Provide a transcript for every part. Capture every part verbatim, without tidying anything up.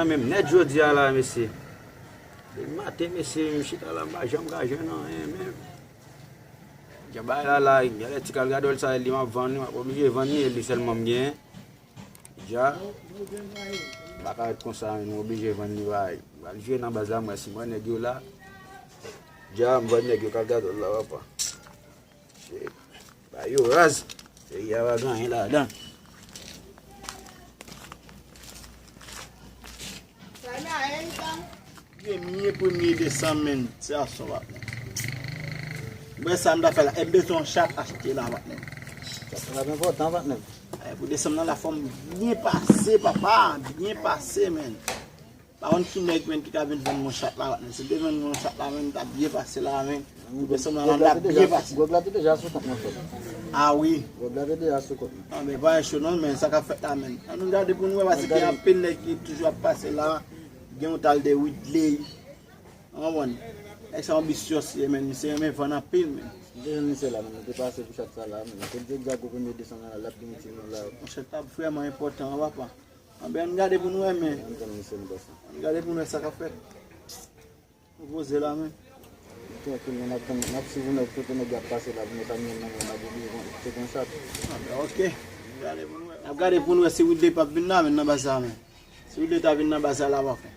Menm nèt jodi a la, mesye. Depi maten, mesye, m chita la, m pa janm ka jwenn anyen menm. Jan bagay la la, genlè ti kal gadòl sa, li m ap vann li, m ap oblije vann li, e li sèlman m genyen. Dja, m pa ka ret konsa, menm, m oblije vann li, bay. M pral jwe nan baz la, m wè si m wè nèg yo la. Dja, m vann nèg yo kal gadòl la, papa. Shit. Ba yo raz. Peyi a pa gen anyen ladan. Premye, premye desanm, menn. Se aswè, patnè. Mwen sa m ta fè la. E m bezwen yon chat achte la, patnè. Chat la enpòtan, patnè. E pou desanm nan la, fò m byen pase, papa. Byen pase, menn. Pa konn ki nèg, menn, ki ka vin vann mwen chat la, patnè. Si m te vann mwen chat la, menn, m ta byen pase la, menn. Pou desanm nan, m ta byen pase. Gwòg la te deja sou kont mwen, frè. A wi. Gwòg la te deja sou kont mwen. A, men pa cho non, men sa k ap fèt la, menn. Ann nou gade pou nou wè, paske gen anpil nèg ki toujou ap pase la. Gen yon tal de Widley. Ou konprann? Nèg sa yon bisyès ye, menn. Misye renmen vann anpil, menn. M te jwenn misye la, menn. Mwen te pase pou chat sa la, menn. Kote Djak Djak gwo premye desanm nan la, l ap vin timoun la. Yon chat ap vrèman enpòtan, papa. Anben, ann gade pou nou wè, men. Ann tann misye, m pase. Ann gade pou nou wè sa k ap fèt. Nou poze la, men. Nou trankil, men n ap tann, n ap swiv nèg, kote nèg yo ap pase la, pou nou ta jwenn nan men, n ap oblije pran, te pran chat. Anben, oke. N ap gade pou nou wè si Widley p ap vin la, men, nan baz la, men. Si Widley ta vin nan baz la, la, pa fè.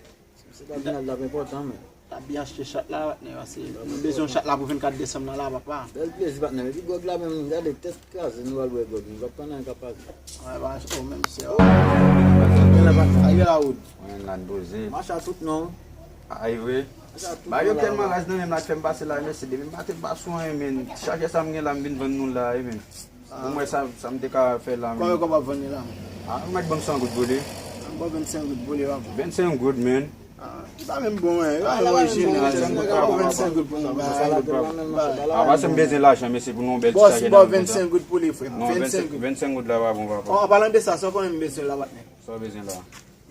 Si ta vin la, l ap enpòtan, men. L ap byen achte chat la, patnè, paske nou bezwen chat la pou vennkat desanm nan la, papa. Bèl plezi, patnè. Epi gwòg la menm, gade tèt kraze, nou al bwè gwòg, nou p ap tann anyen k ap pase. Wè, pa cho menm, se. Gen la, pa. Ayo la wood. Mwen la n poze. Mache a tout non. Ay vre. Ba yo tèlman raz nan menm la k fè m pase la, mesye, depi m pa te pa sou anyen, men. Ti chajè sa m gen la, m vin vann nou la, wi, men. Pou mwen, sa, sa m te ka fè la, men. Konbyen kòb w ap vann li la, men? A, ou mèt ban m san goud pou li. Ban vennsenk goud pou li, papa. Vennsenk goud, men. A, li pa menm bon, men. Li pa menm orijinal. Ban vennsenk goud pou mwen, bay. A, paske m bezwen lajan, mesye, pou nou yon bèl ti chajè nan men sa. Bon, si ban vennsenk goud pou li, frè m. Non, vennsenk goud. Vennsenk goud la pa bon, papa. An palan de sa, sa w konnen m bezwen la, patnè? Sa w bezwen la?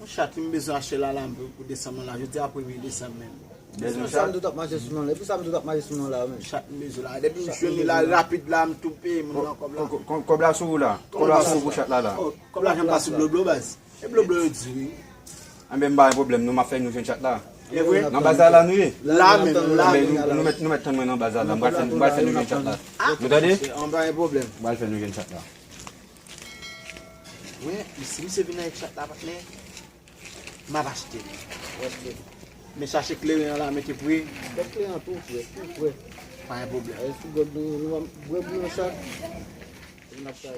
Yon chat m bezwen achte la, la, pou, pou desanm nan la. Jodi a premye desanm menm. Bezwen chat? Sa m di w t ap mache sou non la. Epi sa m di w t ap mache sou non la, menm. Chat m bezwen la. Depi m jwenn li la, rapid la, m tou peye moun nan kòb la. Kò-, kò-, kòb la sou ou la? Kòb la sou ou pou chat la, la? Oh, kòb la janm pa sou bloblo, baz. E bloblo yo di wi. Anben, m pa gen pwoblèm, non, m ap fè nou jwenn chat la. E vre? Nan baz la, la nou ye? La menm, la menm. Nou mèt, nou mèt tann mwen nan baz la, la. M pral fè, m pral fè nou jwenn chat la. Nou tande? An pa gen pwoblèm. M pral fè nou jwenn chat la. Wi, si misye vin avèk chat la, patnè, m ap achte li. Wè, men chache kleren an la, mete pre. Fè kleren tou, frè, tou frè. Pa gen pwoblèm. Ay, sou gòd nou, nou bwè pou yon chat. Epi n ap sa.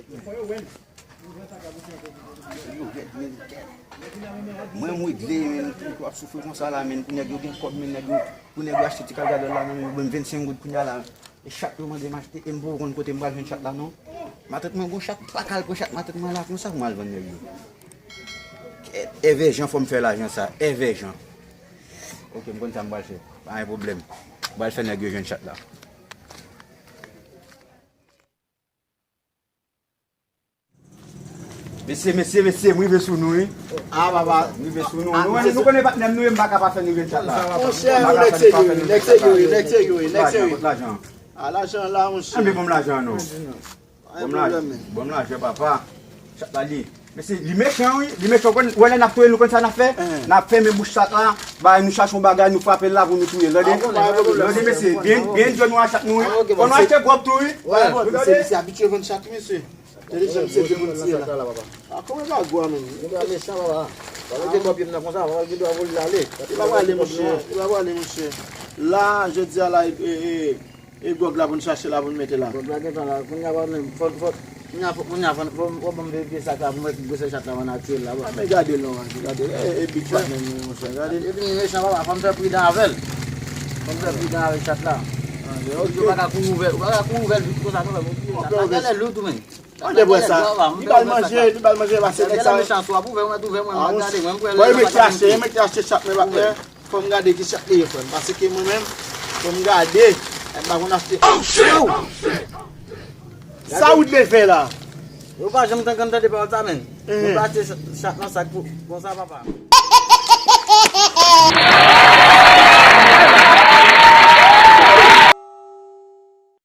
Yo, rèd, men, kèt. Mwen, m regle, men, pou, pou ap soufri konsa la, men, pou nèg yo gen kòb, men, nèg yo, pou nèg yo achte ti kal gadòl la, nan men yo, ban m vennsenk goud kounye a la. E chat yo mande m achte, e m poko konn kote m pral jwenn chat la non. Matant mwen gon chat, twa kal pou chat matant mwen la, konsa pou m al vann nèg yo. Èvè Jan, fò m fè lajan sa, Èvè Jan. Oke, m konn sa m pral fè. Pa gen pwoblèm. M pral fè nèg yo jwenn chat la. Mesye, mesye, mesye, m rive sou nou, wi. A, papa. M rive sou nou. Nou, nou konnen patnè m nou ye, m pa ka pa fè nou jwenn chat la. Monchè, nou nèg serye, nèg serye, nèg serye, nèg serye. Kot lajan? A, lajan la, monchè. Anben, ban m lajan an non. Ban m lajan, ban m lajan, papa. Chat la li. Mesye, li mechan, wi. Li mechan, konn, wè lè n ap touye l, nou konn sa n ap fè? N ap fèmen bouch chat la, bay nou chache yon bagay, nou frape l la pou nou touye l, tande? Tande, mesye, byen, byen dwe nou a chat nou, wi. Fò nou achte gwòg tou, wi. Wè, mesye, misye abitye vann chat, wi, mesye. Tande jan misye debounsye la. A, kòman bagay la, menm? Nèg la mechan, papa. Pa mete bò pye m nan konsa, papa, gen dwa vole l ale. Li pa prale, monchè. Li pa prale, monchè. La, jodi a la, e, e, e, e gwòg la pou n chache la, pou n mete la. Gwòg la gentan la. Kounye a, pa menm, fò, fò, kounye a, fò, kounye a, fò, fò, fò ban m verifye sa ka, pou m wè ki gwosè chat la, ann al tiye l la, papa. A, men gade l non, gade l. E, e, big patnè m, monchè, gade l. Epi li mechan, papa, fò m fè pridan avè l. Fò m fè pridan avèk chat la. A, men, ok. Ou pa ka kouri ouvè, ou pa ka kouri ouvè l vit konsa, non, frè m, ouvè l. Chat la genlè lou tou, men. Mande bwè sa. Li ba l manje, li ba l manje, pase nèg sa. Mechan sou ap ouvè, mwen t ouvè, mwen, mwen gade, mwen, mwen. Bon, e mete achte, e mete achte chat mwen, patnè. Fò m gade ki chat li ye, frè m. Paske mwen menm, fò m gade. M pa konn achte. Sa ou te fè la? Ou pa janm t konn tande pawòl sa, menm. Ou pa achte chat nan sak pou, konsa, papa.